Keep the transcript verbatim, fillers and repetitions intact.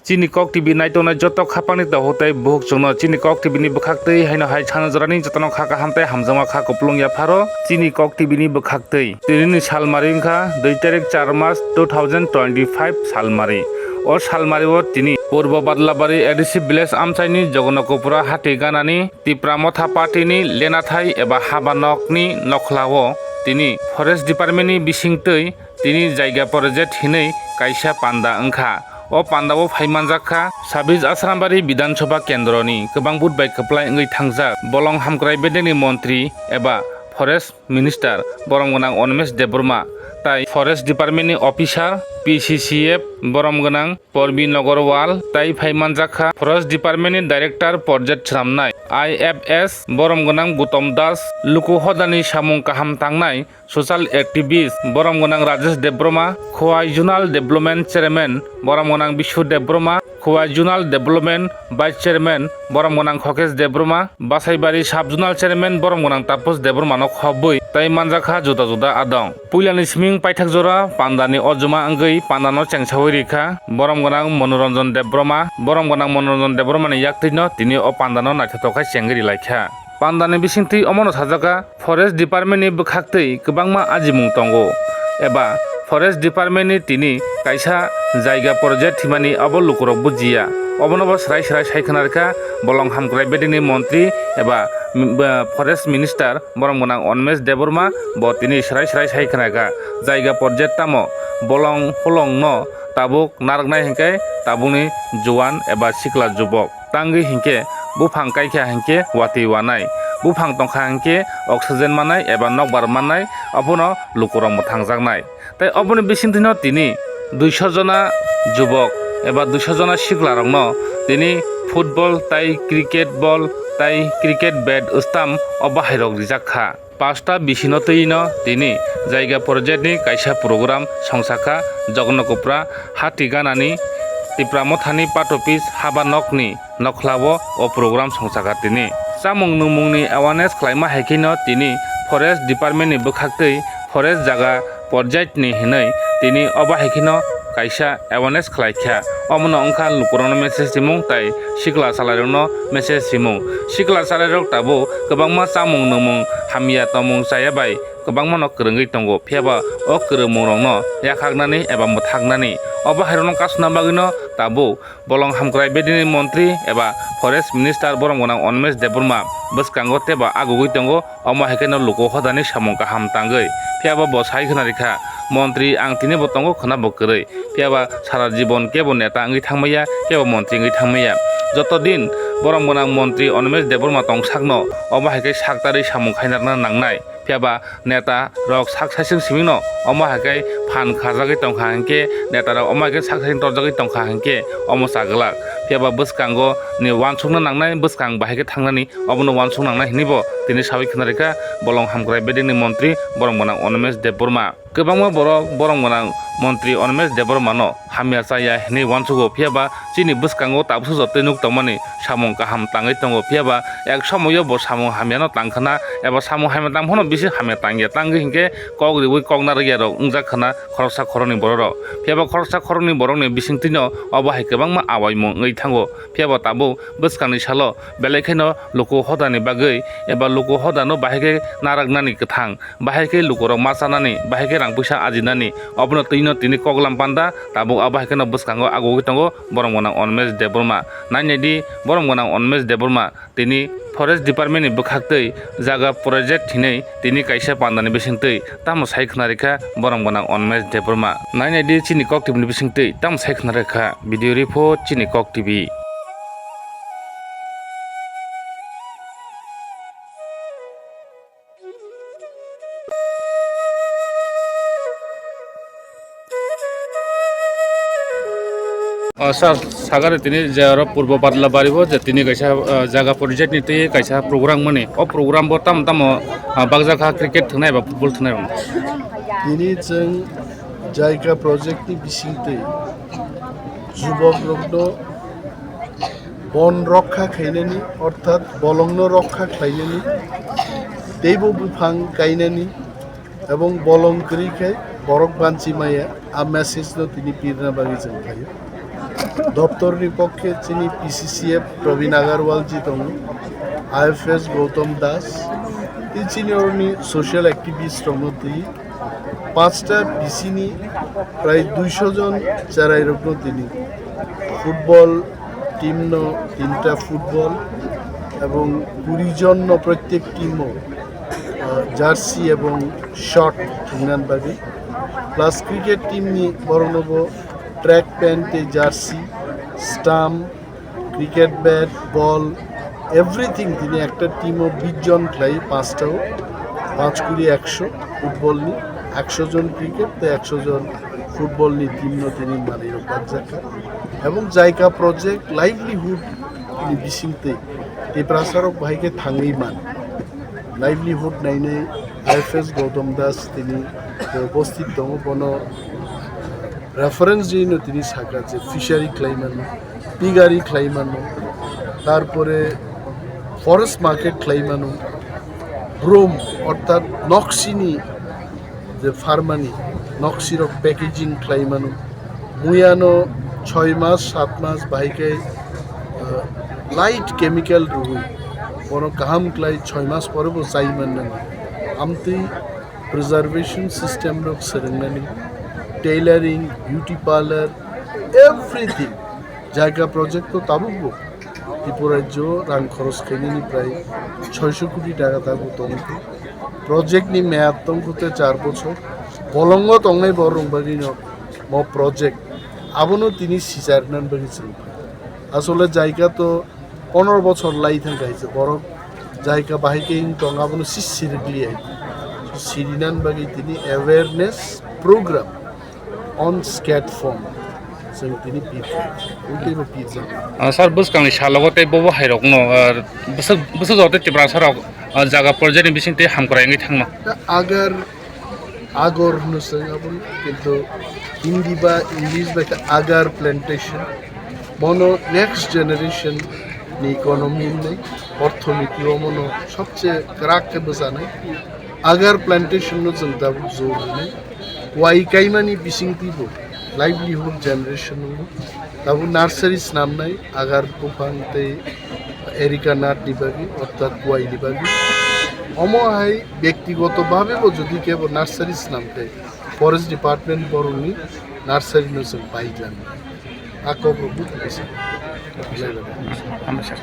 Chini Kok T V naitongnai joto khapangni dohok tei buhuk chwngno chini Kok T V ni bwkhaktwi haino hai sana jorani jotono kha kaham tei hamjakma kha kupulung yapharo chini Kok T V ni bwkhaktwi. Tinini salmari wngkha dui tarik char mas two thousand twenty five salmari. O salmari o tini Purbo Badlabari A D C village amchaini Jogonnokopura hati ganani Tipra Motha Party ni lenathai eba haba nokni nokhlao tini Forest Department ni bisingtwi tini jaiga project hinwi kaisa panda wngkha. O panda o phai manjak kha Sabis Asrambari Bidhan Sabha Kendro ni kwbang vote bai kwplai wngwi thangjak Bolong Hamkrai Bedeni Montri eba Forest Minister borom gwnang Animesh Debbarma tai Forest Department ni officer, P C C F borom gwnang Porbi Nogorwal tai phai manjak kha Forest Department ni Director Porjet Chwramnai, I F S borom gwnang Gutom Das, luku hodani samung kaham tangnai social activist borom gwnang Rajesh Debbarma, Khowai Zonal Development Chairman borom gwnang Bishu Debbarma, Khowai Zonal Development Vice Chairman borom gwnang Khokesh Debbarma, Basaibari Sub Zonal Chairman borom gwnang Taposh Debbarma no khobwi tai manjak kha juda juda adong. Puilani siming paithak jora pandani ojuma wngwi pandano chengsawi rikha borom gwnang Manoranjan Debbarma. Borom gwnang Manoranjan Debbarmani yaktwino tini o pandano naithotok khe chengwi rilaikha. Pandani bisingtwi omono sajaka Forest Department ni bwkhaktwi kwbangma ajimung tongo eba Forest Department ni tini kaisa jaiga project himani abo lukurok bujiya. Obono bo srai srai sai khna rikha Bolong Hamkrai Bedini Montri eba, mm, ba, Forest Minister borom gwnang Animesh Debbarma bo tini srai srai sai khna kha jaiga project tamo bolong holong no tabuk narwknai hinkhe tabukni juan eba sikla jubok tangwi hinkhe buphang kaikha hinkhe watwi wanai, buphang tongkha hinkhe oxygen mannai eba nokbar mannai, abono lukurok mwthangjaknai. Tei oboni bisingtwino tini duiso jona jubok eba duiso jona siklarokno tini football tai cricket ball tai cricket bat stamp o bahairok rijak kha. Pasta bisino twino tini jaiga project ni kaisa program songsa kha Jogonnokopra hati ganani Tipra Mothani part office haba nokni nokhlao o program songsa kha tini. Chamung nungmungni awareness khlaima hai kheno tini Forest Department ni bwkhaktwi forest jaga porjait ni hinwi tini obo hai kheno kaisa awareness khlai kha. Omono wngkha lukurokno message simung tai sikla salairokno message simung. Sikla salairok tabuk kwbangma chamung nungmung hamya tongmung chaya bai kwbangmano kwrwngwi tongo, phiyaba o kwrwngmungrokno yakhaknani eba mwthaknani obo hairokno kasuna bagwino tabuk Bolong Hamkrai Bedini Montri eba Forest Minister borom gwnang Animesh Debbarma bwskango teibo agugwi tongo, omo hai kheno luku hodani samung kaham tangwi. Phiyaba bo sai khna rikha, "Montri ang tinibo tongo khwnabo kwrwi, phiyaba sara jibon kebo neta wngwi thangmaya, kebo montri wngwi thangmaya. Joto din borom gwnang Montri Animesh Debbarma tong sakno omo hai khe saktarwi samung khaina nangnai." Phiyaba neta rok sak saichung simino omo hai khe phan khajagwi tongkha hinkhe, neta rok omo hai khe sak saichung torjagwi tongkha hinkhe omo chaglak. Phiyaba bwskango ni uansukna nangnai, bwskang bahai khe thangnani obono uansuk nangnai hinwi bo tini sawi khna rikha Bolong Hamkrai Bedini Montri borom gwnang Animesh Debbarma. Kwbangma borok borom gwnang Montri Animesh Debbarmano hamya chaya hinwi uansugo, phiyaba chini bwskango tabuksa jotoi nuk tongmani samung kaham tangwi tongo, phiyaba ek somoio bo samung hamyano tangkhana eba samung hamya tangphano bisi hamya tangya, tangwi hinkhe kok riwi kok narwkya rok wngjak khana khoroksa khoroknwi bororok. Phiyaba khoroksa khoroknwi borokni bisingtwino obo hai kwbangma awaimung wngwi thango, phiyaba tabuk bwskangni salo belai kheno luku hodani bagwi eba luku hodano bahai khe narwknani kwthang, bahai khe lukurok ma chanani, bahai khe rang puisa ajinani, obono twino tini koklam panda, tabuk abo hai kheno bwskango agugwi tongo borom gwnang Animesh Debbarma. Nainai di, borom gwnang Animesh Debbarma tini Forest Department ni bwkhaktwi jaga project hinwi tini kaisa pandani bisingtwi tamo sai khna rikha borom gwnang Animesh Debbarma. Nainai di chini Kok T V ni bisingtwi tamo sai khna rikha, video report chini Kok T V. O, sir, sagari tini je oro Purbo Badla Bari bo je tini kaisa, o, jaga project ni twi kaisa program mani. O program bo tamo tamo, o, bakjak kha cricket thwngnai ba football thwngnai rok. Tini chwng jaga project ni bisingtwi jubok rokno bon rokha khainani, orthat bolongno rokha khlainani, teibo buphang kainani, ebong bolong kwrwi khe borok banchi maya, a message no tini pirna bagwi chwng phaio. Doptorni pokhe chini P C C F Probin Agarwal ji tongo, I F S Gautam Das, tei chini oroni social activist rokno twi panchta P C ni prai duisho jon cherai rokno tini football team no tinta football ebong kuri jon no prottek team o, ah, jersey ebong shirt thwngna bagwi, plus cricket team ni borok no bo track pant tei jersey, stump, cricket bat, ball, everything tini ekta team o bish jon khlai, panchta o panch kuri eksho football ni, eksho jon cricket tei eksho jon football ni team no tini manwi rok bakjak kha. Ebong Jaica project livelihood ni bisingtwi Tiprasa rok bahai khe thangwi man. Livelihood nainai I F S Gautam Das tini bostit tongo, bono reference rino tini saka je fishery khlai mano, piggery khlai mano, tarpore forest market khlai mano, broom orthat noksini je pharmani noksirok packaging khlai mano, muyano choi mas sat mas bahai khe, ah, light chemical rwui bono kaham khlai choi mas pore bo chai mannani. Amtwi preservation system rok swrwngnani, tailoring, beauty parlor, everything. Jaica project to tabukbo Tripura rajyo rang khoros khainani prai soisho koti taka tabuk tongkhe. Project ni meyad tongkhe te char bochor. Bolongo tongnai borok rok bagwi no mo project abono tini sichar nan bagwi chwng. Asole Jaica to pondro bochor lai thang kaisa borok Jaica bahai khe wng tong, abono si sirikliya. So, sirinan bagwi tini awareness program on skate form chwng tini pipha, wngtwi bo pipjak. Ah, sir, bwskangni salogo tei bobo hairokno, ah, bwswk, bwswk jora tei Tiprasa rok, ah, jaga porjani bisingtwi hamkrai wngwi thangma. Da agar Agor hwno chwng aboni, kintu Hindi ba English bai khe agar plantation. Bono next generation ni economy hinwi, orthoniti o mono sobse kwrak khe bwchanai. Agar plantation no chwng tabuk jor hwnwi, wai kaimani bisingtwi bo livelihood generation wngo. Tabuk nursery snamnai agar buphang tei erica nut ni bagwi, orthat kuai ni bagwi. Omo hai bektigoto bhabe bo jodi kebo nursery snam khe, forest department borokni nursery no chwng pai tlangwi. A kok rok buphang kisa. Hambai sir.